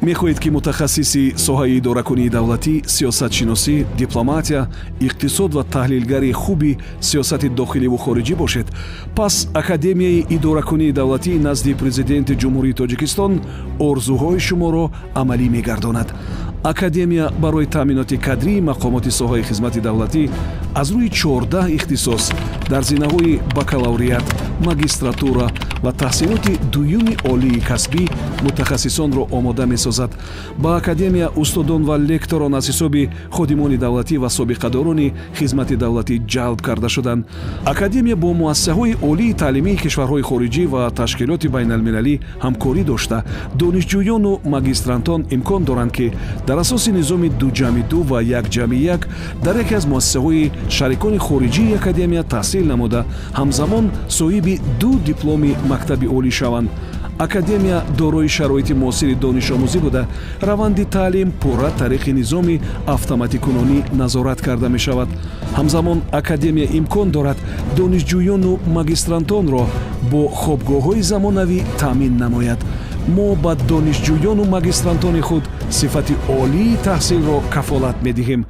Мехоҳед, ки мутахассиси соҳаи идоракунии давлатӣ, сиёсатшиносӣ, дипломатия, иқтисод ва таҳлилгари хуби сиёсати дохиливу хориҷӣ бошед? Пас Академияи идоракунии давлатӣ назди Президенти Ҷумҳурии Тоҷикистон орзуҳои шуморо амалӣ мегардонад. Академия барои таъминоти кадрии мақомоти соҳаи хизмати давлатӣ аз рӯи 14 ихтисос дар зинаҳои бакалавриат, магистратура ва таҳсилоти дуюми олии касбӣ мутахассисонро омода месозад. Ба академия устодон ва лекторон аз ҳисоби ходимони давлатӣ ва собиқадорони хизмати давлатӣ ҷалб карда шуданд. Академия бо муассисаҳои олии таълимии кишварҳои хориҷӣ ва ташкилоти байналмилалӣ ҳамкорӣ дошта, донишҷӯёну магистрантон имкон доранд, ки дар асоси низоми 2+2 ва 1+1 дар яке аз муассисаҳои шарикони хориҷии академия таҳсил намуда, ҳамзамон соҳиби ду дипломи мактаби олӣ шаванд. Академия дорои шароити муосири донишомӯзӣ буда, раванди таълим пурра тариқи низоми автоматикунонӣ назорат карда мешавад. Ҳамзамон академия имкон дорад донишҷӯёну магистрантонро бо хобгоҳҳои замонавӣ таъмин намояд. Мо ба донишҷӯёну магистрантони худ сифати олии таҳсилро кафолат медиҳем.